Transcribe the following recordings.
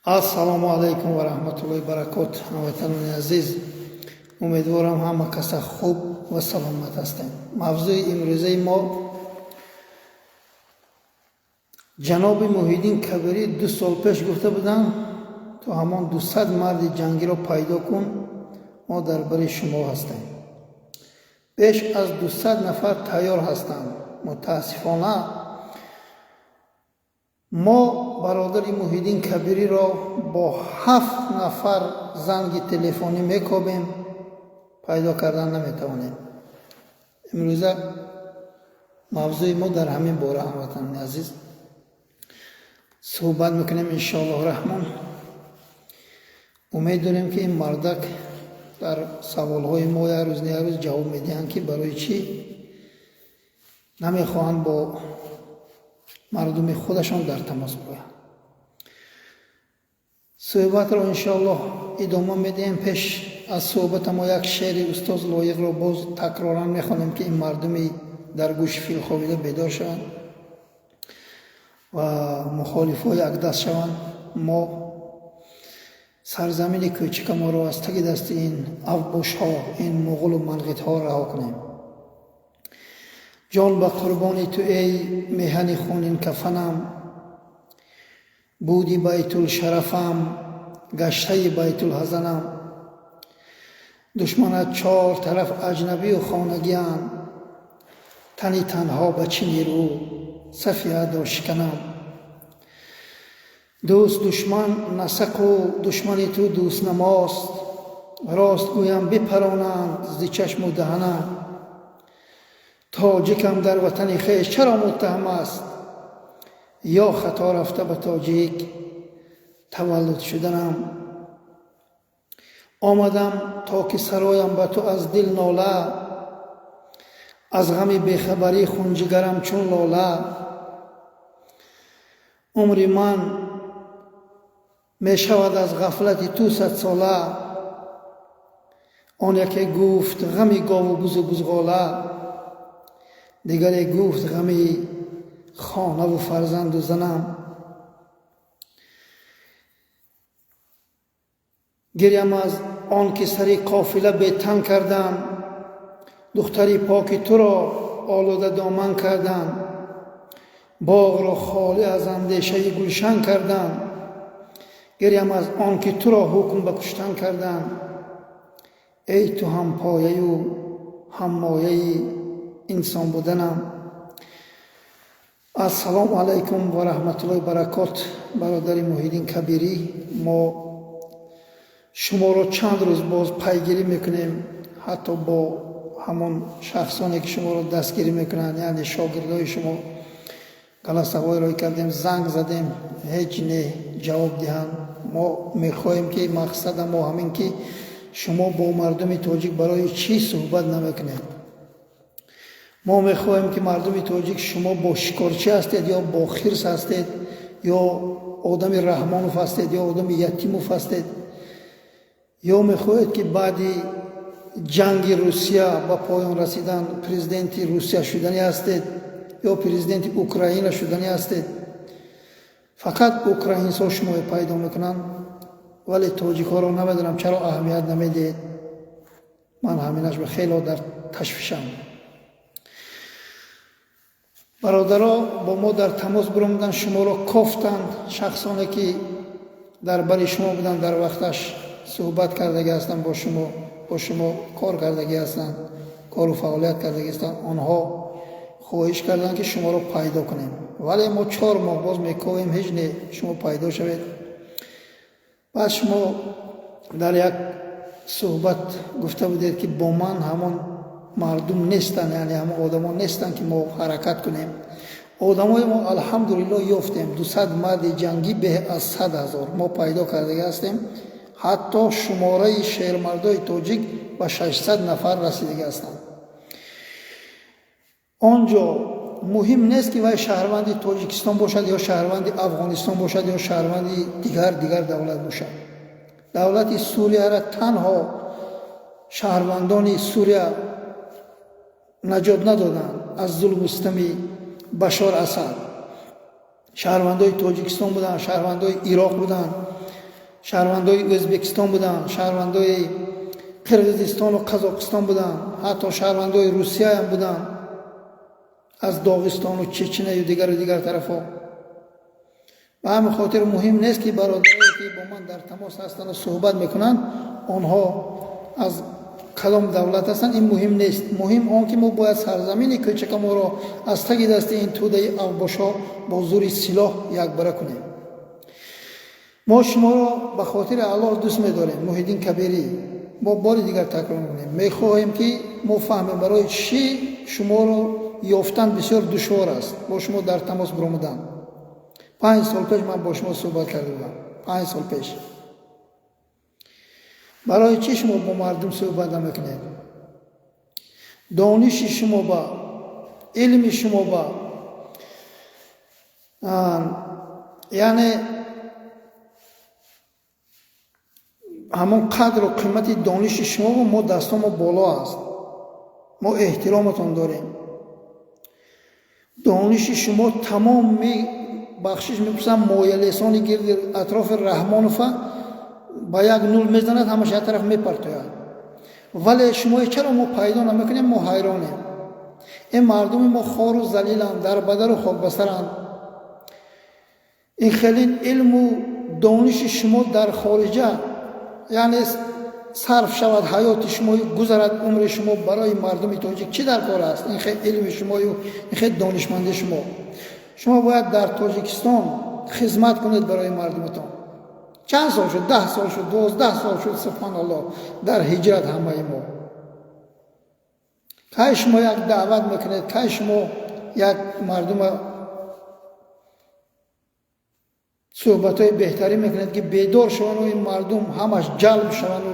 Ассалому алайкум ва раҳматуллоҳи баракот, ҳамватанони азиз. Умедворам, ҳама каса хуб ва саломат ҳастем. Мавзӯи имрӯзаи мо: ҷаноби Муҳиддин Кабирӣ 2 сол пеш гуфта буданд, ту ҳамон 200 марди ҷангиро пайдо кун, мо дар бари шумо ҳастем. Беш аз 200 нафар тайёр ҳастанд. Мутаассифона, мо бародари Муҳиддин Кабириро бо ҳафт нафар занги телефонӣ мекобем, пайдо кардан наметавонем. Имрӯза мавзӯи мо дар ҳамин бора, ҳамватанони азиз, суҳбат мекунем, иншоаллоҳ раҳмон. Умед дорем, ки ин мардак дар саволҳои мо як рӯз не як рӯз ҷавоб медиҳанд, ки барои чӣ намехоҳанд бо мардуми худашон дар тамос боянд. Суҳбатро, иншоаллоҳ, идома медиҳем. Пеш аз суҳбата мо як шеъри устоз Лоиқро боз такроран мехонем, ки ин мардуми дар гӯши фил хобида бедор шаванд ва мухолифҳо якдаст шаванд. Мо сарзамини кӯчикаморо аз таги дасти ин авбошҳо, ин муғулу манғитҳо раҳо кунем. Ҷон ба қурбони ту, эй меҳани хунин кафанам, буди байтулшарафам, гаштаи байтулҳазанам. Душманат чор тараф аҷнабию хонагианд, тани танҳо ба чӣ нерӯ сафи адо шиканам? Дӯст душман насақу душмани ту дӯстнамост, рост гӯям, бипаронанд зи чашму даҳанам. Тоҷикам дар ватани хеш чаро муттаҳам аст, ё хато рафта ба тоҷик таваллуд шуданам? Омадам то ки сароям ба ту аз дил нола, аз ғами бехабарӣ хунҷигарам чун лола. Умри ман мешавад аз ғафлати ту садсола. Он яке гуфт ғами гову бузу бузғола, дигаре гуфт ғами хонаву фарзанду занам. Гирям аз он ки сари қофила бетан кардам, духтари поки туро олуда доман кардам, боғро холӣ аз андешаи гулшан кардам. Гирям аз он ки туро ҳукм ба куштан кардам. Эй ту ҳампояю ҳаммояи инсон буданам. Ассалому алайкум ва раҳматуллоҳи баракот, бародари Муҳиддин Кабирӣ. Мо шуморо чанд рӯз боз пайгирӣ мекунем, ҳатто бо ҳамон шахсоне, ки шуморо дастгирӣ мекунанд, яъне шогирдои шумо, голосовой рой кардем, занг задем, ҳеҷ не ҷавоб диҳанд. Мо мехоҳем, ки мақсада мо ҳамин, ки шумо бо мардуми тоҷик барои чӣ суҳбат намекунед. Мо мехоҳем, ки мардуми тоҷик, шумо бо шикорчӣ ҳастед ё бо хирс ҳастед, ё одами Раҳмонов ҳастед, ё одами Ятимов ҳастед, ё мехоҳед, ки баъди ҷанги Русия ба поён расидан президенти Русия шуданӣ ҳастед ё президенти Украина шуданӣ ҳастед. Фақат украинсҳо шуморо пайдо мекунанд, вале тоҷикҳоро намедонам, чаро аҳамият намедиҳед. Ман ҳаминаш ба хело дар ташвишам. Бародаро бо мо дар тамос биромаданд, шуморо кофтанд. Шахсоне, ки дар бари шумо буданд, дар вақташ суҳбат кардагӣ ҳастанд бо шумо, бо шумо кор кардагӣ ҳастанд, кору фаъолият кардагӣ ҳастанд, онҳо хоҳиш карданд, ки шуморо пайдо кунем. Вале мо 4 моҳ боз мековем, ҳеҷ не шумо пайдо шавед. Баъд шумо дар як суҳбат гуфта будед, ки бо ман ҳамон мардум нестанд, яъне ҳамон одамон нестанд, ки мо ҳаракат кунем. Одамои мо, алҳамдулилло, ёфтем. 200 марди ҷангӣ беҳ аз 100 000 мо пайдо кардагӣ ҳастем. Ҳатто шумораи шермардои тоҷик ба 600 нафар расидагӣ ҳастанд. Он ҷо муҳим нест, ки вай шаҳрванди Тоҷикистон бошад ё шаҳрванди Афғонистон бошад ё шаҳрванди дигар давлат бошад. Давлати Сурияра танҳо шаҳрвандони Сурия наҷот надоданд аз зулму ситами Башор Асад. Шаҳрвандои Тоҷикистон буданд, шаҳрвандои Ироқ буданд. Шаҳрвандои Ӯзбекистон буданд, шаҳрвандои Қирғизистону Қазоқистон буданд, ҳатто шаҳрвандои Русияам буданд, аз Доғистону Чеченаю дигару дигар тарафҳо. Ба ҳамин хотир муҳим нест, ки бародарое, ки бо ман дар тамос ҳастанду суҳбат мекунанд, онҳо аз кадом давлат ҳастанд, ин муҳим нест. Муҳим он, ки мо бояд сарзамини кӯчакаморо аз таги дасти ин тӯдаи авбошо бо зӯри силоҳ якбара кунем. Мо шуморо ба хотири Аллоҳ дӯст медорем, Муҳиддин Кабирӣ. Мо бори дигар такрор мекунем, мехоҳем, ки мо фаҳмем, барои чӣ шуморо ёфтан бисёр душвор аст, бо шумо дар тамос биромадан. 5 сол пеш ман бо шумо суҳбат карда будам, 5 сол пеш. Барои чӣ шумо бо мардум суҳбат намекунед? Дониши шумо ба илми шумо ба, яъне ҳамон қадру қимати дониши шумо мо дастомо боло аст, мо эҳтироматон дорем. Дониши шумо тамоми, бахшиш мепурсам, моялесони гирди атрофи Раҳмонова ба як нул мезанад, ҳамаш як тараф мепартояд. Вале шумо чаро мо пайдо намекунем? Мо ҳайронем. Ин мардуми мо хору залиланд, дарбадару хокбасаранд. Ин хеле илму дониши шумо дар хориҷа, яъне сарф шавад ҳаёти шумо, гузарад умри шумо, барои мардуми тоҷик чӣ дар кор аст ин хел илми шумою ин хел донишманди шумо? Шумо бояд дар Тоҷикистон хизмат кунед барои мардуматон. Чанд сол шуд? 10 сол шуд, 12 сол шуд, субҳоналлоҳ, дар ҳиҷрат ҳамаи мо. Кай шумо як даъват мекунед? Кай шумо як мардума суҳбатҳои беҳтарин мекунед, ки бедор шавану ин мардум ҳамаш ҷалб шавану?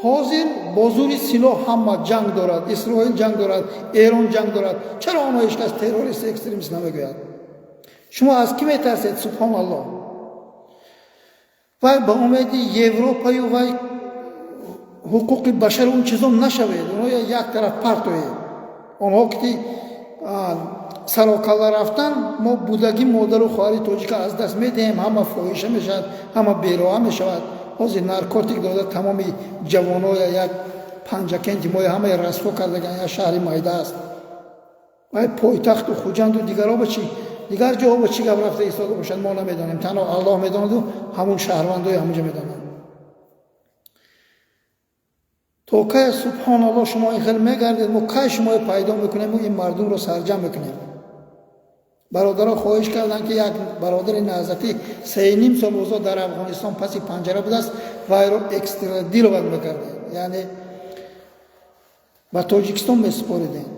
Ҳозир бо зури силоҳ ҳама ҷанг дорад, Исроил ҷанг дорад, Эрон ҷанг дорад. Чаро онҳо ҳеҷ кас террорист, экстремист намегӯяд? Шумо аз кӣ метарсед, субҳоналлоҳ? Вай ба умеди Европаю вай ҳуқуқи башар, он чизо нашавед. Онҳо як тараф партоед. Онҳо ки сарокалла рафтан, мо будагӣ модару хоҳари тоҷика аз даст медиҳем. Ҳама фоҳиша мешавад, ҳама бероҳа мешавад. Ҳозир наркотик дода, тамоми ҷавоноя як Панҷакенти моя ҳамаи расво кардаган, як шаҳри майда аст. Вай пойтахту Хуҷанду дигарҳо ба чӣ, дигар ҷоҳо ба чӣ гап рафта истода бошад, мо намедонем. Танҳо Аллоҳ медонаду ҳамун шаҳрвандои ҳамунҷа медонанд. То кай, субҳоналлоҳ, шумо ин хел мегардед? Мо кай шуморо пайдо мекунему ин мардумро сарҷам мекунем? Бародаро хоҳиш карданд, ки як бародари наҳзатӣ 3,5 сол озод дар Афғонистон паси панҷара будааст, вайро экстрадировать мекардем, яъне ба Тоҷикистон месупоридем.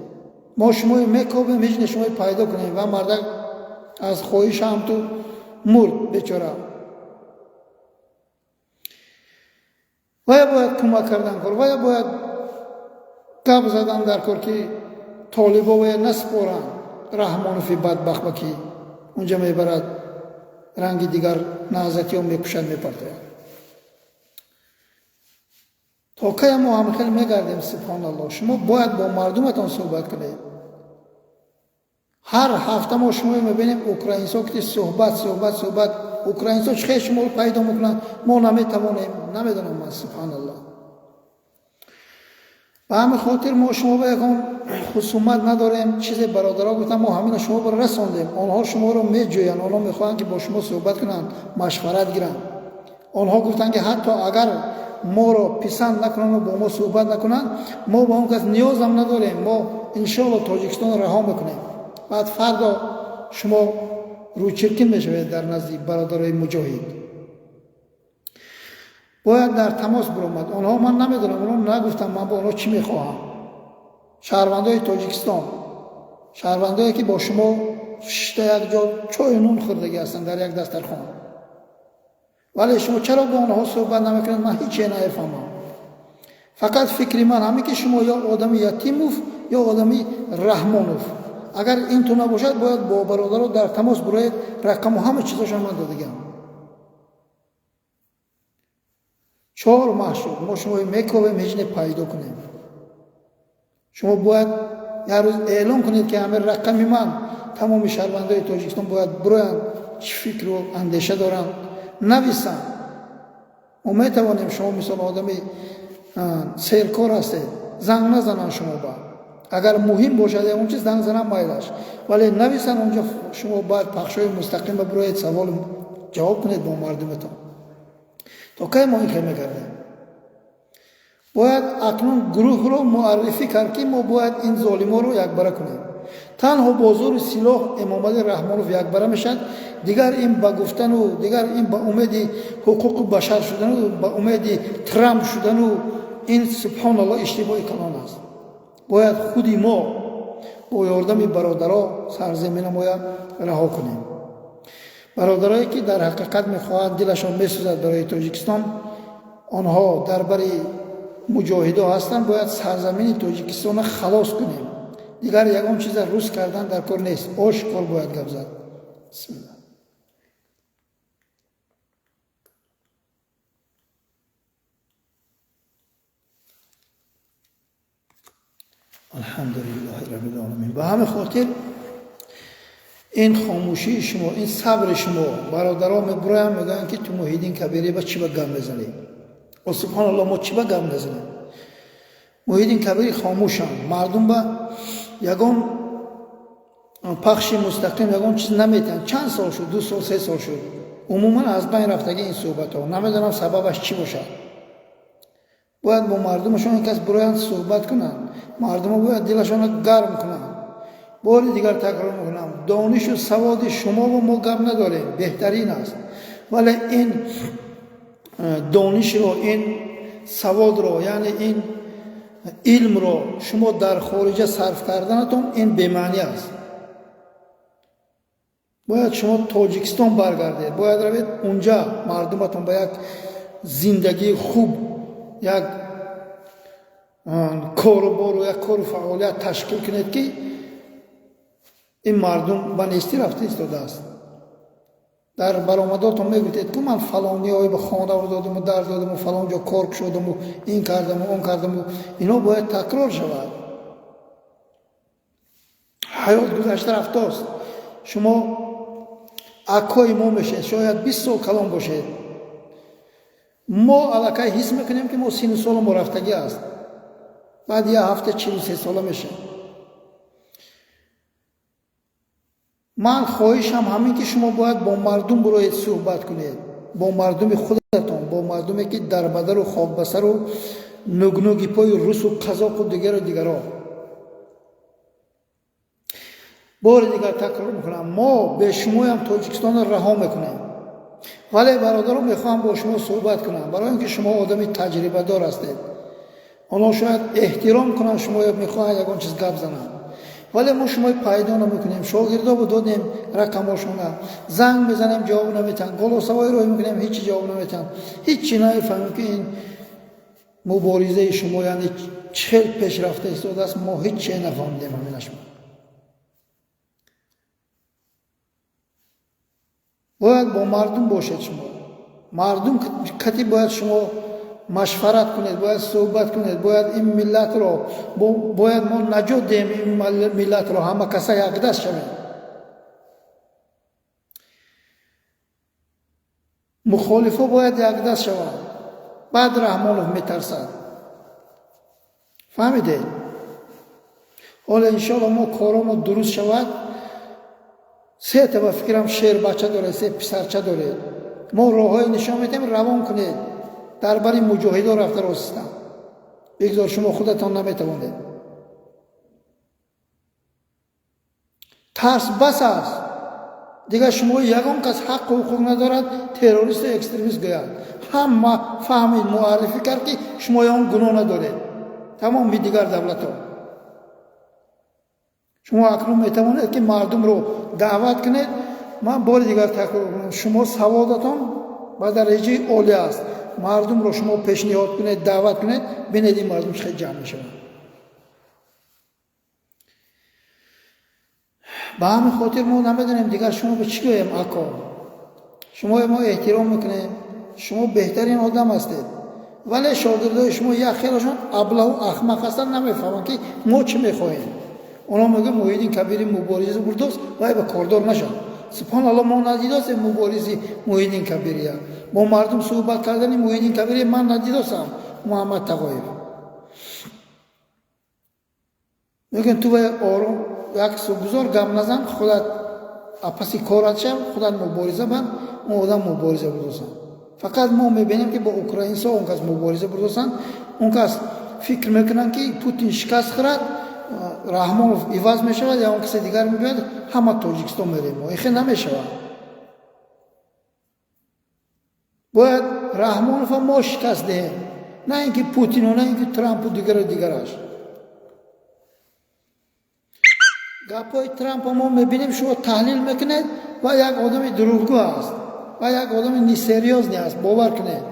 Мо шуморо мекобем, ҳеҷ не шуморо пайдо кунем. Ва мардак аз хоҳиш ҳамту мурд, бечора. Вая бояд кӯмак кардан кор, вая бояд гап задан дар кор, ки толибо вая насупоранд. Раҳмонови бадбахт ба ки унҷа мебарад, ранги дигар наҳзатиҳо мепӯшад, мепартояд. То кая мо ҳамхел мегардем, субҳоналлоҳ? Шумо бояд бо мардуматон суҳбат кунед. Ҳар ҳафта мо шумо мебинем, украинсо ки суҳбат, суҳбат, суҳбат. Украинсо чӣ хел шуморо пайдо мекунанд, мо наметавонем. Намедонам ман, субҳоналлоҳ. Ба ҳамин хотир мо шумо ба ягон хусумат надорем. Чизе бародаро гуфтам, мо ҳамина шумо ба расондем. Онҳо шуморо меҷӯянд, онҳо мехоҳанд, ки бо шумо суҳбат кунанд, машварат гиранд. Онҳо гуфтанд, ки ҳатто агар моро писанд накунанду бо мо суҳбат накунанд, мо ба он кас ниёзам надорем, мо иншоалло Тоҷикистонро раҳо мекунем. Баъд фардо шумо рӯчиркин мешавед дар назди бародарои муҷоҳид. Бояд дар тамос биромад онҳо. Ман намедонам, онҳо нагуфтам ман бо онҳо чӣ мехоҳам. Шаҳрвандои Тоҷикистон, шаҳрвандое, ки бо шумо шишта як ҷо чою нун хӯрдагӣ ҳастанд дар як дастархон, вале шумо чаро бо онҳо суҳбат намекунед? Ман ҳече намефаҳмам. Фақат фикри ман ҳамин, ки шумо ё одами Ятимов, ё одами Раҳмонов. Агар ин ту набошад, бояд бо бародаро дар тамос бироед. Рақаму ҳама чизошон ман додагам. 4 маҳ шуд, мо шуморо мековем, ҳеҷ не пайдо кунем. Шумо бояд як рӯз эълон кунед, ки ҳамин рақами ман, тамоми шаҳрвандои Тоҷикистон бояд бироянд, чӣ фикру андеша доранд, нависанд. Мо метавонем, шумо мисол одами серкор ҳастед, занг назананд шумо ба. Агар муҳим бошад ягон чиз, занг занам, майлаш, вале нависанд онҷо, шумо бояд пахшҳои мустақим бибуроед, савол ҷавоб кунед бо мардуматон. То кай мо ин хел мекардем? Бояд акнун гурӯҳро муаррифӣ кард, ки мо бояд ин золиморо якбара кунем. Танҳо бо зӯри силоҳ Эмомалӣ Раҳмонов якбара мешавад. Дигар ин ба гуфтану дигар ин ба умеди ҳуқуқи башар шудану ба умеди Трамп шудану ин, субҳоналлоҳ, иштибоҳи калон аст. Бояд худи мо бо ёрдами бародаро сарзамина моя раҳо кунем. Бародарое, ки дар ҳақиқат мехоҳанд, дилашон месӯзад барои Тоҷикистон, онҳо дар бари муҷоҳидо ҳастанд. Бояд сарзамини Тоҷикистонро халос кунем. Дигар ягон чиза рӯз кардан дар кор нест, ошкор бояд гап зад. Бисмилла. Алҳамдулиллаҳи раббил оламин. Ба ҳамин хотир ин хомӯшии шумо, ин сабри шумо, бародаро мебуроям, мегӯянд, ки ту Муҳиддин Кабирӣ ба чӣ ба гап мезанӣ? О, субҳоналлоҳ, мо чӣ ба гап мезанем? Муҳиддин Кабирӣ хомӯшанд, мардум ба ягон пахши мустақим ягон чиз наметиҳанд. Чанд сол шуд, 2 сол, 3 сол шуд, умуман аз байн рафтагӣ ин суҳбатҳо. Намедонам, сабабаш чӣ бошад. Бояд бо мардумашон ин кас бироянд, суҳбат кунанд. Мардумо бояд дилашонро гарм кунанд. Бори дигар такрор мекунам, донишу саводи шумову мо гап надорем, беҳтарин аст, вале ин донишро, ин саводро, яъне ин илмро шумо дар хориҷа сарф карданатон ин бемаънӣ аст. Бояд шумо Тоҷикистон баргардед, бояд равед унҷа, мардуматон ба як зиндагии хуб, як корубору як кору фаъолият ташкил кунед, ки ин мардум ба нестӣ рафта истодааст. Дар баромадотон мегӯфтед, ку ман фалониҳое ба хона додаму дар додаму фалон ҷо кор кушодаму ин кардаму он кардаму. Ино бояд такрор шавад. Ҳаёт гузашта рафтост. Шумо акои мо мешед, шояд 20 сол калон бошед. Мо аллакай ҳис мекунем, ки мо сину солу мо рафтагӣ аст. Баъд як ҳафта 43 сола мешем. Ман хоҳишам ҳамин, ки шумо бояд бо мардум бироед, суҳбат кунед, бо мардуми худатон, бо мардуме, ки дарбадару хокбасару нугнуги пои русу қазоқу дигару дигаро. Бори дигар такрор мекунам, мо бе шумоям Тоҷикистонро раҳо мекунем, вале бародаро, мехоҳам бо шумо суҳбат кунам, барои ин ки шумо одами таҷрибадор ҳастед. Онҳо шояд эҳтиром кунанд шумо, мехоҳанд ягон чиз гап зананд, вале мо шумои пайдо намекунем. Шогирдобу додем рақамошона, занг мезанем, ҷавоб наметиҳанд, голосовой роҳӣ мекунем, ҳечи ҷавоб наметиҳанд. Ҳечи намефаҳмем, ки ин муборизаи шумо, яъне чӣ хел пешрафта истодааст. Мо ҳеҷ чизе нафаҳмидем ҳаминаш. Бояд бо мардум бошед шумо, мардум кати бояд шумо машварат кунед, бояд суҳбат кунед. Бояд ин миллатро бояд мо наҷот диҳем, ин миллатро ҳама каса якдаст шавем. Мухолифо бояд якдаст шаванд, баъд Раҳмонов метарсад. Фаҳмидед? Ҳоло, иншоалло, мо коромо дуруст шавад. Сета, ба фикрам, шербача доред, се писарча доред. Мо роҳҳое нишон медиҳем, равон кунед, дар бари муҷоҳидо рафта ростистам. Бигзор, шумо худатон наметавонед. Тарс бас аст. Дигар шумо ягон кас ҳаққу ҳуқуқ надорад террористу экстремист гӯяд. Ҳама фаҳмид, муаррифӣ кард, ки шумо ягон гуноҳ надоред. Тамоми дигар давлатҳо, шумо акнун метавонед, ки мардумро даъват кунед. Ман бори дигар такрор кунам, шумо саводатон ба дараҷаи олӣ аст. Мардумро шумо пешниҳод кунед, даъват кунед, бинед, ин мардум чӣ хел ҷамъ мешаванд. Ба ҳамин хотир мо намедонем дигар шумо ба чӣ гӯем. Ако, шумо мо эҳтиром мекунем, шумо беҳтарин одам ҳастед, вале шогирдои шумо як хелашон аблаҳу ахмақ ҳастанд, намефаҳманд, ки мо чӣ мехоҳем. Онҳо мегӯянд, Муҳиддин Кабири мубориза бурдост, вай ба кордор нашад. Субҳоналлоҳ, мо надидосем муборизи Муҳиддин Кабирия. Бо мардум суҳбат кардани Муҳиддин Кабирия ман надидосам. Муҳаммад Тағоев мегӯян, ту вай ором як гузор, гап назан, худат апаси корат шав, худат мубориза бар. Он одам мубориза бурдосанд. Фақат мо мебинем, ки бо украинсо он кас мубориза бурдосанд. Он кас фикр мекунанд, ки Путин шикаст хӯрад, Раҳмонов иваз мешавад я он касе дигар мебиёяд, ҳама Тоҷикистон мерем. Ихе намешавад. Бояд Раҳмонова мо шикаст диҳем, на ин ки Путину, на ин ки Трампу, дигару дигараш. Гапҳои Трампа мо мебинем, шумо таҳлил мекунед, ва як одами дурӯғгӯ аст, ва як одами несерьёзный аст. Бовар кунед,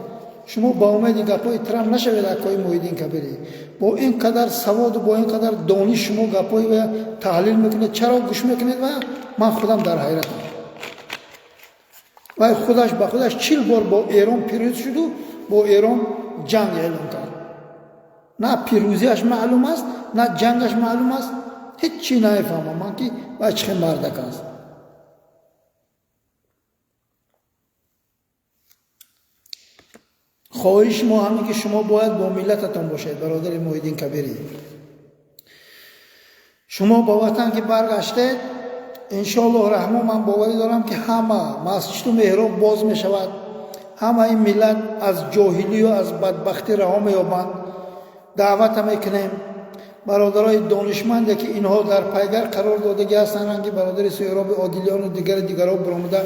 шумо ба умеди гапҳои Трамп нашавед. Акои Муҳиддин Кабирӣ, бо ин қадар саводу бо ин қадар дониш шумо гапҳои ва таҳлил мекунед, чаро гӯш мекунед? Ва ман худам дар ҳайратам. Вай худаш ба худаш 40 бор бо Эрон пирӯз шуду бо Эрон ҷанг эълон кард. На пирӯзиаш маълум аст, на ҷангаш маълум аст. Ҳеҷ чӣ намефаҳмам ман, ки вай чӣ хел мардак аст. Хоҳиши мо ҳамин, ки шумо бояд бо миллататон бошед, бародари Муҳиддин Кабирӣ. Шумо ба ватан ки баргаштед, иншоаллоҳ Раҳмон, ман боварӣ дорам, ки ҳама масҷиду меҳроб боз мешавад, ҳама ин миллат аз ҷоҳилию аз бадбахтӣ раҳо меёбанд. Даъвата мекунем бародарои донишманде, ки инҳо дар пайгар қарор додагӣ ҳастанд, ранги бародари Суҳроби Одилёну дигари дигарҳо биромада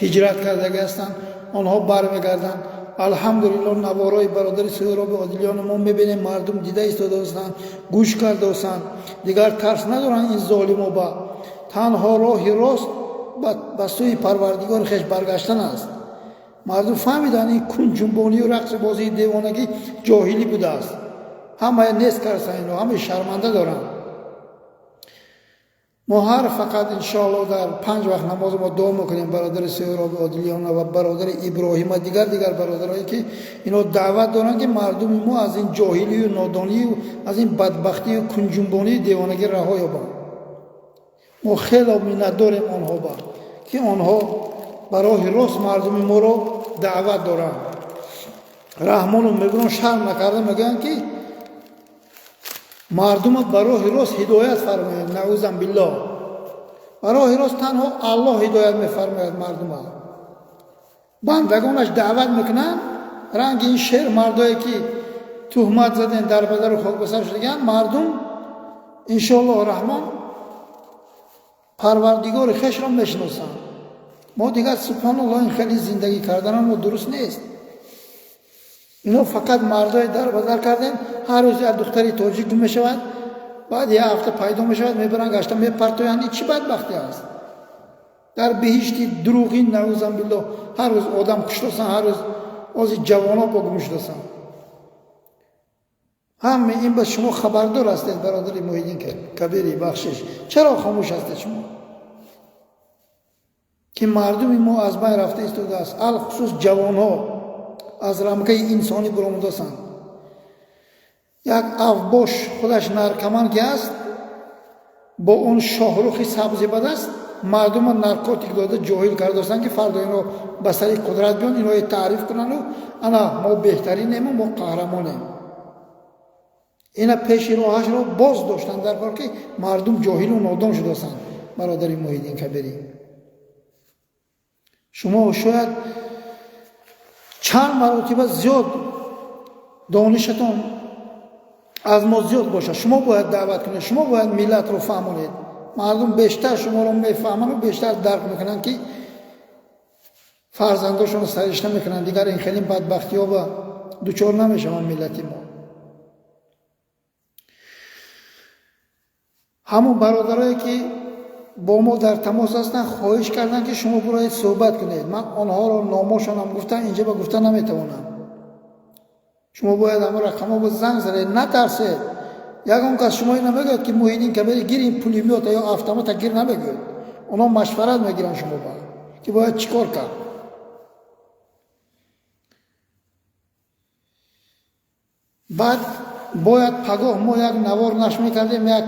ҳиҷрат кардагӣ ҳастанд, онҳо бармегарданд. Алҳамдулилло, наворои бародари Суҳроби Одилёну мо мебинем, мардум дида истодаастанд, гӯш кардаастанд, дигар тарс надоранд ин золимо. Ба танҳо роҳи рост ба сӯи Парвардигори хеш баргаштан аст. Мардум фаҳмиданд, ин кунҷунбонию рақси бозии девонагӣ ҷоҳилӣ будааст. Ҳамая нест карсан ино, ҳамаи шарманда доранд. Мо ҳар фақат иншоалло дар 5 вақт намози мо дуо мекунем бародари Суҳроби Одилёна ва бародари Иброҳима, дигар дигар бародарое, ки ино даъват доранд, ки мардуми мо аз ин ҷоҳилию нодонию аз ин бадбахтию кунҷунбонию девонагӣ раҳо ёбанд. Мо хело миннатдорем онҳо ба, ки онҳо ба роҳи рост мардуми моро даъват доранд. Раҳмону мегӯянд, шарм накарда мегӯянд, ки мардума ба роҳи рост ҳидоят фармояд. Наузан биллоҳ, ба роҳи рост танҳо Аллоҳ ҳидоят мефармояд мардума. Бандагонаш даъват мекунанд, ранги ин шер мардое, ки туҳмат заден, дар бадару хок ба сар шудагианд. Мардум иншоаллоҳ Раҳмон Парвардигори хешро мешиносанд. Мо дигар, субҳоналлоҳ, ин хеле зиндагӣ карданам мо дуруст нест. Ино фақат мардое дар бадар кардем, ҳар рӯз як духтари тоҷик гум мешавад, баъд як ҳафта пайдо мешавад, мебаранд, гашта мепартоянд. Ин чӣ бадбахтӣ аст? Дар биҳишти дурӯғин, наузан биллоҳ, ҳар рӯз одам куштосанд, ҳар рӯз ози ҷавоно бо гум шудасанд. Ҳама ин ба шумо хабардор ҳастед, бародари Муҳиддин Кабири. Бахшиш, чаро хомӯш ҳастед шумо, ки мардуми мо аз байн рафта истодааст, алхусус ҷавонҳо аз рамкаи инсонӣ биромудасанд? Як авбош худаш наркоман ки аст, бо он шоҳрухи сабзи ба даст мардума наркотик дода ҷоҳил кардастанд, ки фардо ино ба сари қудрат биён, иное таъриф кунанду ана мо беҳтаринему мо қаҳрамонем. Ина пеши роҳашро боз доштанд дар кор, ки мардум ҷоҳилу нодон шудастанд. Бародари Муҳиддин Кабирӣ, шумо шояд чанд маротиба зиёд донишатон аз мо зиёд бошад, шумо бояд даъват кунед, шумо бояд миллатро фаҳмонед. Мардум бештар шуморо мефаҳманду бештар дарк мекунанд, ки фарзандошонро саришта мекунанд, дигар ин хеле бадбахтиҳо ба дучор намешаванд миллати мо. Ҳамон бародарое, ки бо мо дар тамос ҳастанд, хоҳиш карданд, ки шумо бироед суҳбат кунед. Ман онҳоро номошонам гуфтам, инҷа ба гуфта наметавонам. Шумо бояд ҳамон рақамҳо бо занг занед, натарсед. Ягон кас шумо ина мегӯяд, ки Муҳиддин Кабири, гир ин пулемёта ё автомата гир, намегӯяд. Онҳо машварат мегиранд шумо ба, ки бояд чӣ кор кард. Баъд бояд пагоҳ мо як навор нашр мекардем, як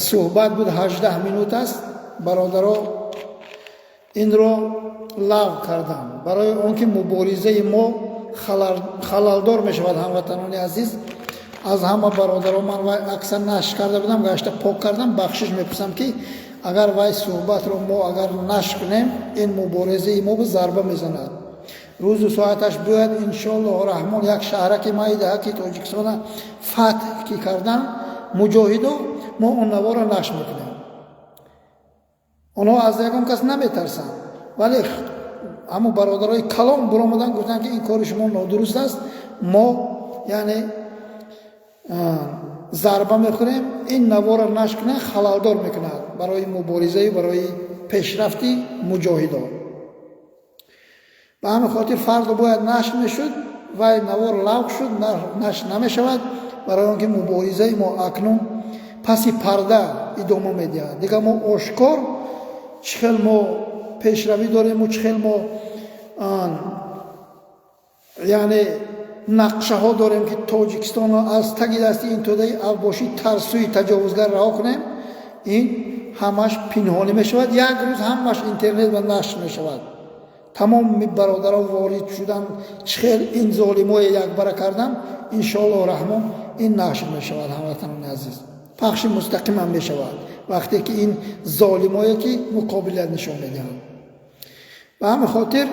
суҳбат буд, 18 минут аст. Бародаро Инро лағв кардам, барои он ки муборизаи мо халалдор мешавад. Ҳамватанони азиз, аз ҳама бародарон ман вай акса нашр карда будам, гашта пок кардам. Бахшиш мепурсам, ки агар вай суҳбатро мо агар нашр кунем, ин муборизаи мо ба зарба мезанад. Рӯзу соаташ биёяд, иншоаллоҳу раҳмон, як шаҳраки майдаҳаки Тоҷикистона фатҳ ки кардан муҷоҳидо, мо он наворо нашр мекунем. Онҳо аз ягон кас наметарсанд, вале ҳамон бародарои калон буромадан, гуфтанд, ки ин кори шумо нодуруст аст, мо яъне зарба мехӯрем. Ин наворо нашр кунем, халалдор мекунад барои муборизаю барои пешрафти муҷоҳидон. Ба ҳамин хотир фардо бояд нашр мешуд, вай навор лағв шуд, нашр намешавад, барои он ки муборизаи мо акнун паси парда идома медиҳад. Дигар мо ошкор чӣ хел мо пешравӣ дорему, чӣ хел мо яъне нақшаҳо дорем, ки Тоҷикистонро аз таги дасти ин тӯдаи авбошӣ, тарсӯи таҷовузгар раҳо кунем, ин ҳамаш пинҳонӣ мешавад. Як рӯз ҳамаш интернет ва нашр мешавад. Тамоми бародарон ворид шудан, чӣ хел ин золимое якбара кардан, иншоаллоҳу раҳмон, ин нашр мешавад. Ҳамватанони азиз, пахши мустақимам мешавад, вақте ки ин золимое ки муқобилият нишон медиҳанд. Ба ҳамин хотир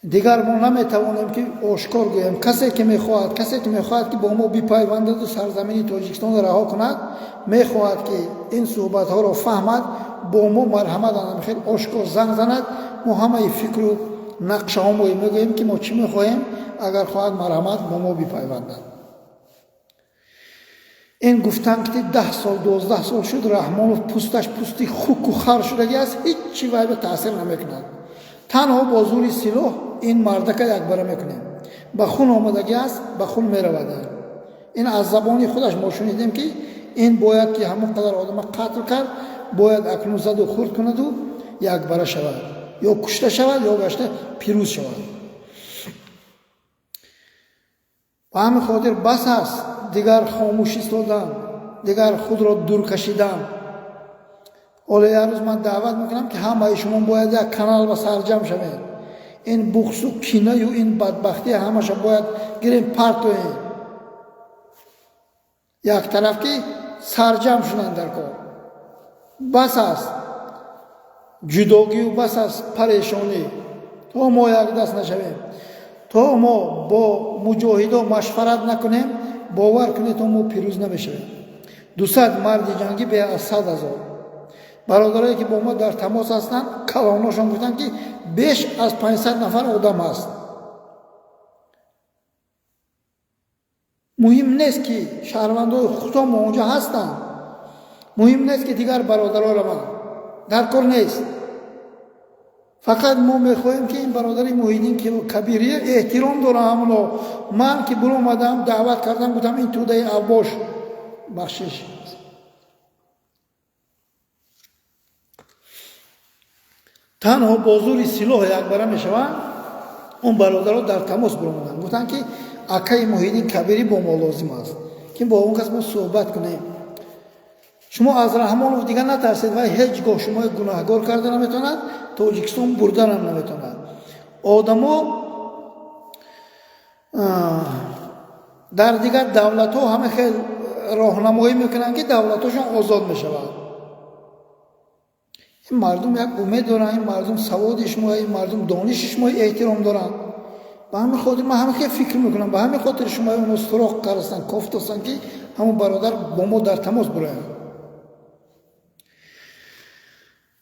дигар мо наметавонем, ки ошкор гӯем. Касе ки мехоҳад, ки бо мо бипайвандаду сарзамини Тоҷикистонро раҳо кунад, мехоҳад, ки ин суҳбатҳоро фаҳмад, бо мо марҳамат хел ошкор занг занад. Мо ҳамаи фикру нақшаҳо мо мегӯем, ки мо чӣ мехоҳем. Агар хоҳад, марҳамат, бо мо бипайвандад. Ин гуфтан, ки 10 сол, 12 сол шуд, Раҳмонов пӯсташ пӯсти хуку хар шудагӣ аст, ҳичи вай ба таъсир намекунад. Танҳо бо зури силоҳ ин мардака якбара мекунем. Ба хун омадагӣ аст, ба хун меравад. Ин аз забони худаш мо шунидем, ки ин бояд ки ҳамон қадар одама қатл кард, бояд акнун заду хурд кунаду якбара шавад, ё кушта шавад, ё гашта пирӯз шавад. Ба ҳамин хотир бас аст дигар хомӯш истодан, дигар худро дур кашидан. Ҳоло як рӯз ман даъват мекунам, ки ҳамаи шумо бояд як канал ба сарҷам шавед. Ин буғзу кинаю ин бадбахтӣ ҳамаша бояд гирем, партоем як тараф, ки сарҷам шунанд дар кор. Бас аст ҷудогию бас аст парешонӣ. То мо якдаст нашавем, то мо бо муҷоҳидо машварат накунем, бовар кунед, то мо пирӯз намешавем. 200 марди ҷангӣ бе аз 100 000. Бародарое ки бо мо дар тамос ҳастанд, калоношон гуфтанд, ки беш аз 500 нафар одам ҳаст. Муҳим нест, ки шаҳрвандои худомо онҷо ҳастанд, муҳим нест, ки дигар бародаро раванд, дар кор нест. Фақат мо мехоҳем, ки ин бародари Муҳиддин Кабирия эҳтиром дорам ҳамоно. Ман ки буромадам, даъват кардам, гуфтам, ин тӯдаи авбош, бахшиш, танҳо бо зури силоҳ якбара мешаванд. Он бародаро дар тамос буромаданд, гуфтанд, ки акаи Муҳиддин Кабирӣ бо мо лозим аст, ки бо он кас мо суҳбат кунем. Шумо аз Раҳмонов дигар натарсед, вай ҳеҷ гоҳ шумои гунаҳгор карда наметавонад, Тоҷикистон бурданам наметавонад. Одамо дар дигар давлатҳо ҳама хел роҳнамоӣ мекунанд, ки давлатҳошон озод мешавад. Ин мардум як умед доранд, ин мардум саводи шумо, ин мардум дониши шумо эҳтиром доранд. Ба ҳамин хотир ман ҳама хел фикр мекунам, ба ҳамин хотир шумо оно суроғ кардастанд, кофтастанд, ки ҳамон бародар бо мо дар тамос бироянд.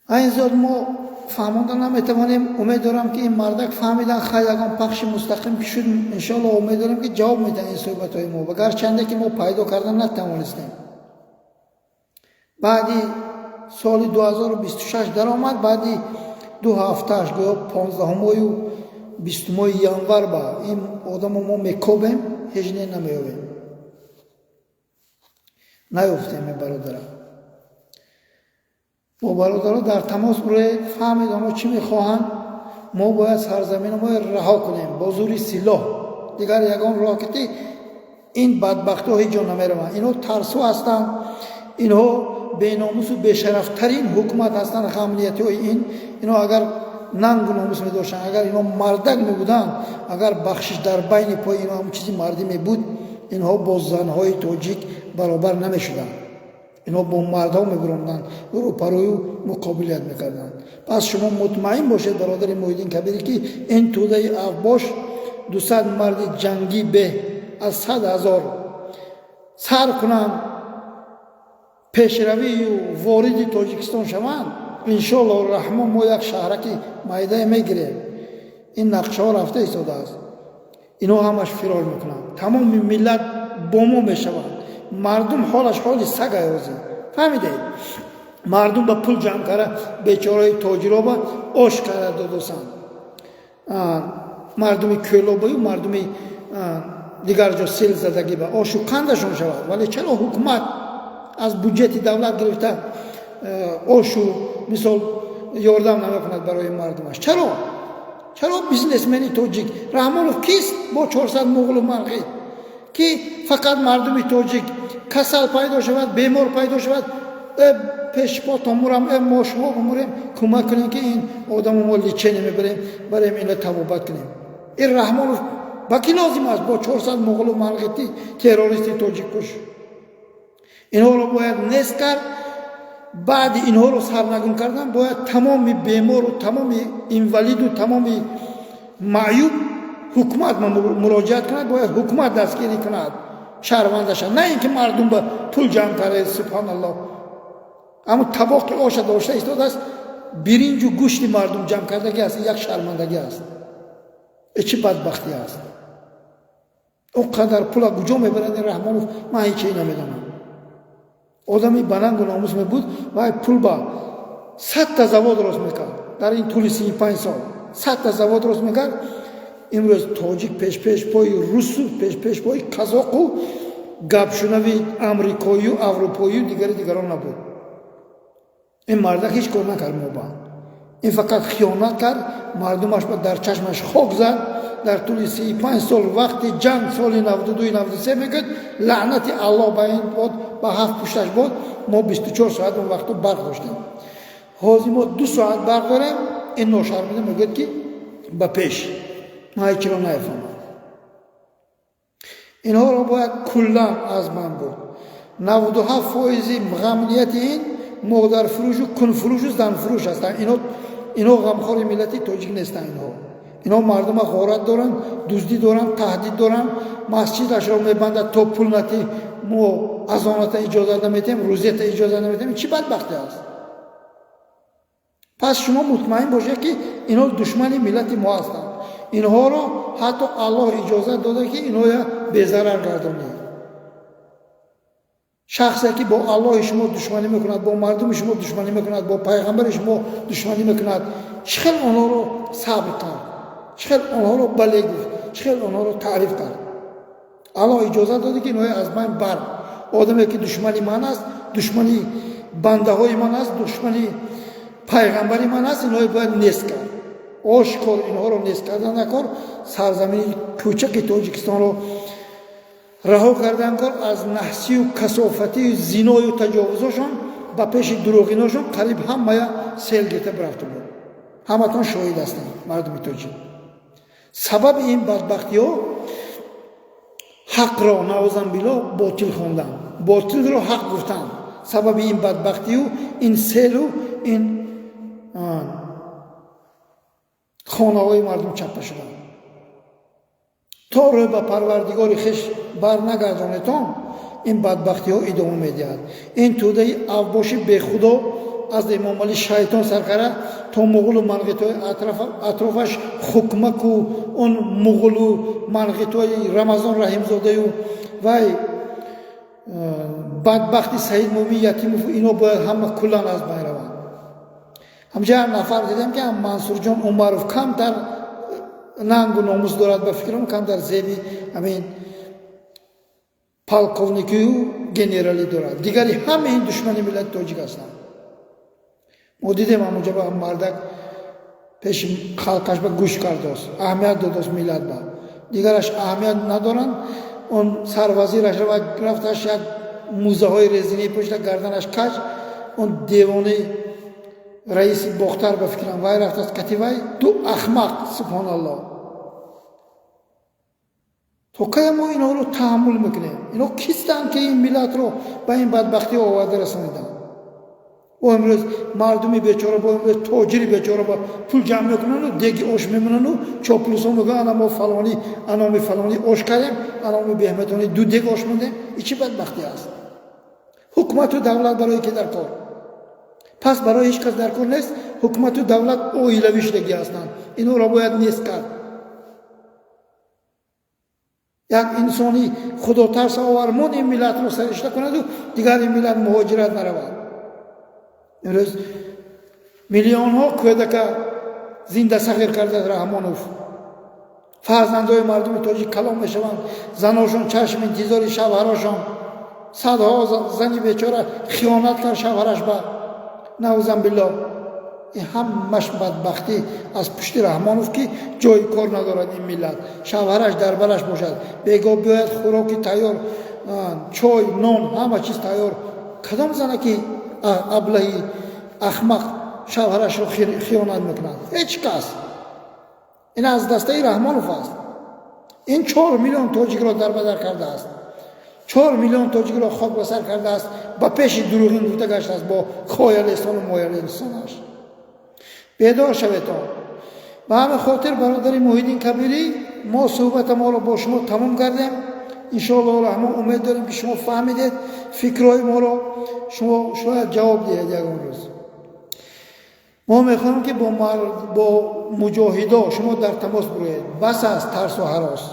Айн зиёд мо фаҳмонда наметавонем. Умед дорам, ки ин мардак фаҳмидан. Хай, ягон пахши мустақим ки шуд, иншоалло, умед дорем, ки ҷавоб медиҳанд ин суҳбатҳои мо. Ва гарчанде ки мо пайдо кардан натавонистем, баъди соли 2026 даромад, баъди ду ҳафтааш, гӯё 15-умою 20-умои январ ба ин одамо мо мекобем, ҳеҷ не намеёбем, наёфтем ин бародара. Бо бародаро дар тамос бироед, фаҳмед онҳо чӣ мехоҳанд. Мо бояд сарзамини мо раҳо кунем бо зури силоҳ. Дигар ягон роҳ ки ин бадбахтҳо ҳеҷ ҷо намераванд. Инҳо тарсу ҳастанд, инҳо Беномусу бешарафтарин ҳукумат ҳастанд. Ғамниятиҳои ин ино агар нангу номус медоштанд, агар ино мардак мебуданд, агар бахшиш дар байни пои ино ҳамн чизи мардӣ мебуд, инҳо бо занҳои тоҷик баробар намешуданд. Инҳо бо мардҳо мебуронданд, рӯпарӯю муқобилият мекарданд. Пас шумо мутмаин бошед, бародари Муҳиддин Кабирӣ, ки ин тӯдаи авбош 200 марди ҷангӣ беҳ аз 100 000 сар кунанд, пешравию вориди Тоҷикистон шаванд, иншоаллоҳ раҳмон, мо як шаҳраки майдае мегирем. Ин нақшаҳо рафта истодааст. Инҳо ҳамаш фирор мекунанд, тамоми миллат бо мо мешаванд. Мардум ҳолаш ҳоли сагай ҳозир, фаҳмидед? Мардум ба пул ҷамъ карда, бечораи тоҷироба ош карда додосанд. Мардуми Кӯлобаю мардуми дигар ҷо сел задагӣ ба ошу қандашон шавад. Вале чаро ҳукумат аз буҷети давлат гирифта ошу, мисол, ёрдам намекунад барои мардумаш? Чаро бизнесмени тоҷик Раҳмонов кист бо 400 муғлу манғит, ки фақат мардуми тоҷик касал пайдо шавад, бемор пайдо шавад, пешпо томурам, мо шумо бумурем, кӯмак кунем, ки ин одамо мо лечение мебарем, барем ина табобат кунем? Ин Раҳмонов ба кӣ лозим аст бо 400 муғлу манғити террористи тоҷиккуш? Инҳоро бояд нест кард. Баъди инҳоро сарнагун кардан бояд тамоми бемору тамоми инвалиду тамоми маъюб ҳукумат муроҷиат кунад. Бояд ҳукумат дастгирӣ кунад шаҳрвандаша, на ин ки мардум ба пул ҷамъ карда. Субҳаналлоҳ, аммо табоқи оша дошта истодааст, биринҷу гӯшти мардум ҷамъ кардагӣ аст. Як шармандагӣ аст. Э, чӣ бадбахтӣ аст! Он қадар пула куҷо мебарад ин Раҳмонов? Ман ҳече намедонам. Одами ба нангу номус мебуд, вай пул ба 100-та завод рост мекард. Дар ин тӯли 35 сол 100-та завод рост мекард. Имрӯз тоҷик пешпеш пои русу, пешпеш пои казоқу, гапшунави амрикоию аврупоию дигари дигарон набуд. Ин мардак ҳеҷ кор накард моба. Ин фақат хиёнат кард, мардумаш ба дар чашмаш хок зад. Дар тӯли 35 сол, вақти ҷанг, соли 92, 93 мегӯяд, лаънати Аллоҳ ба ин бод, ба ҳафт пушташ бод. Мо 24 соат он вақту барқ доштем, ҳозир мо 2 соат барқ дорем. Ин ношармида мегӯяд, ки ба пеш. Ман ҳечиро нафаҳмам. Инҳоро бояд куллан аз ман бурд. 97 фоизи ғамнияти ин модарфурӯшу кунфурӯшу занфурӯш ҳастанд. Ино ғамхори миллати тоҷик нестанд. Инҳо мардума ғорат доранд, дуздӣ доранд, таҳдид доранд. Масҷидашро мебандад, то пул натӣ, мо азоната иҷозат наметиҳем, рӯзията иҷозат наметиҳем. Чӣ бадбахтӣ аст! Пас шумо мутмаин бошед, ки инҳо душмани миллати мо ҳастанд. Инҳоро ҳатто Аллоҳ иҷозат дода, ки инҳоя безарар гардонед. Шахсе ки бо Аллоҳи шумо душманӣ мекунад, бо мардуми шумо душманӣ мекунад, бо пайғамбари шумо душманӣ мекунад, чӣ хел онҳоро сабр кард, чӣ хел онҳоро бале гуфт, чӣ хел онҳоро таъриф кард? Аллоҳ иҷозат дода, ки инҳоя аз байн бар. Одаме ки душмани ман аст, душмани бандаҳои ман аст, душмани пайғамбари ман аст, инҳоя бояд нест кард. Ошкор инҳоро нест кардан накор, сарзамини кӯчаки Тоҷикистонро раҳо кардан кор аз наҳсию касофатию зиною таҷовузошон, ба пеши дурӯғиношон қариб ҳамая сел гирифта бирафта буд. Ҳаматон шоҳид ҳастанд, мардуми тоҷик. Сабаби ин бадбахтиҳо ҳақро, наъузан биллоҳ, ботил хондан, ботилро ҳақ гуфтан. Сабаби ин бадбахтию ин селу ин хонаҳои мардум чаппа шуданд. То рӯ ба Парвардигори хеш барнагардонетон, ин бадбахтиҳо идома медиҳад. Ин тӯдаи авбоши бехудо, аз Эмомалӣ шайтон саркара то муғулу манғитҳои атрофаш, хукмаку он муғулу манғитҳои Рамазон Раҳимзодаю вай бадбахти Саид Мумин Ятимов, ино бояд ҳама куллан аз байн раванд. Ҳамҷа нафар дидем, ки Мансурҷон Умаров камтар нангу номус дорад, ба фикрам, камтар зеби ҳамин полковникию генералӣ дорад. Дигари ҳама ин душмани миллати тоҷик ҳастанд. Мо дидем, ҳамонҷа ба мардак пеши халқаш ба гӯш кардост, аҳамият додост миллат ба. Дигараш аҳамият надоранд. Он сарвазираш рафташ, як мӯзаҳои резинӣ пушта, гарданаш каҷ. Он девони раиси Бохтар, ба фикрам, вай рафтааст кати вай, ду ахмақ. Субҳоналлоҳ, то кая мо инҳоро таҳаммул мекунем? Инҳо кистанд, ки ин миллатро ба ин бадбахтӣ оварда расониданд? Бо имрӯз мардуми бечора, бо имрӯз тоҷири бечора ба пул ҷамъ мекунану деги ош мемонану чоплусо мегӯян: ана мо фалонӣ, аноми фалонӣ ош кардем, аноми беҳматонӣ ду дег ош мондем. И чӣ бадбахтӣ аст? Ҳукумату давлат барои ки дар кор? Пас барои ҳеҷ кас дар кор нест. Ҳукумату давлат оилавӣ шудагӣ ҳастанд, инҳоро бояд нест кард. Як инсони худотарс овармон ин миллатро саришта кунаду дигар ин миллат муҳоҷират наравад. Имрӯз миллионҳо кӯдака зинда сағир кардааст Раҳмонов. Фарзандои мардуми тоҷик калон мешаванд, заношон чашм интизори шавҳарошон. Садҳо зани бечора хиёнат кард шавҳараш ба, наузан биллоҳ. Ин ҳамаш бадбахтӣ аз пушти Раҳмонов, ки ҷои кор надорад ин миллат. Шавҳараш дар бараш бошад, бегоҳ биёяд, хӯроки тайёр, чой, нон, ҳама чиз тайёр. Кадом зана ки аблаҳи ахмақ шавҳарашро хиёнат мекунад? Ҳеҷ кас. Ин аз дастаи Раҳмонов аст. Ин 4 миллион тоҷикро дарбадар кардааст, 4 миллион тоҷикро хок ба сар кардааст, ба пеши дурӯғин гуфта гаштааст бо хоялестону моялестонаш. Бедор шаветон. Ба ҳамин хотир, бародари Муҳиддин Кабирӣ, мо суҳбата моро бо шумо тамом кардем. Иншоаллоҳ Раҳмон, умед дорем, ки шумо фаҳмидед фикрҳои моро, шумо шояд ҷавоб диҳед ягон рӯз. Мо мехоҳем, ки бо муҷоҳидо шумо дар тамос бироед. Бас аст тарсу ҳарос.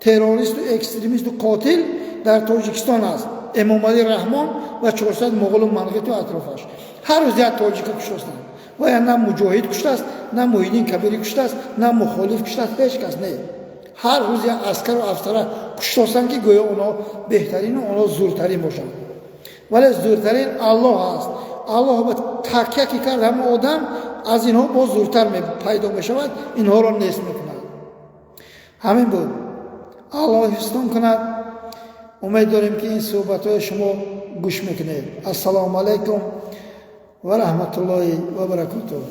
Террористу экстремисту қотил дар Тоҷикистон аст Эмомалӣ Раҳмон ва 400 моғолу манғиту атрофаш. Ҳар рӯз як тоҷика куштостанд. Вая на муҷоҳид куштааст, на Муҳиддин Кабирӣ куштааст, на мухолиф куштааст, ҳеҷ кас не. Ҳар рӯз як аскару афсара куштостанд, ки гӯё онҳо беҳтарину онҳо зуртарин бошанд. Вале зуртарин Аллоҳ аст. Аллоҳ ба такя ки кард, ҳама одам аз инҳо боз зуртар пайдо мешавад, инҳоро нест мекунад. Ҳамин буд. Аллоҳ ҳифзтон кунад. Умед дорем, ки ин суҳбатҳои шумо гӯш мекунед. Ассалому алайкум ва раҳматуллоҳи ва баракотуҳ.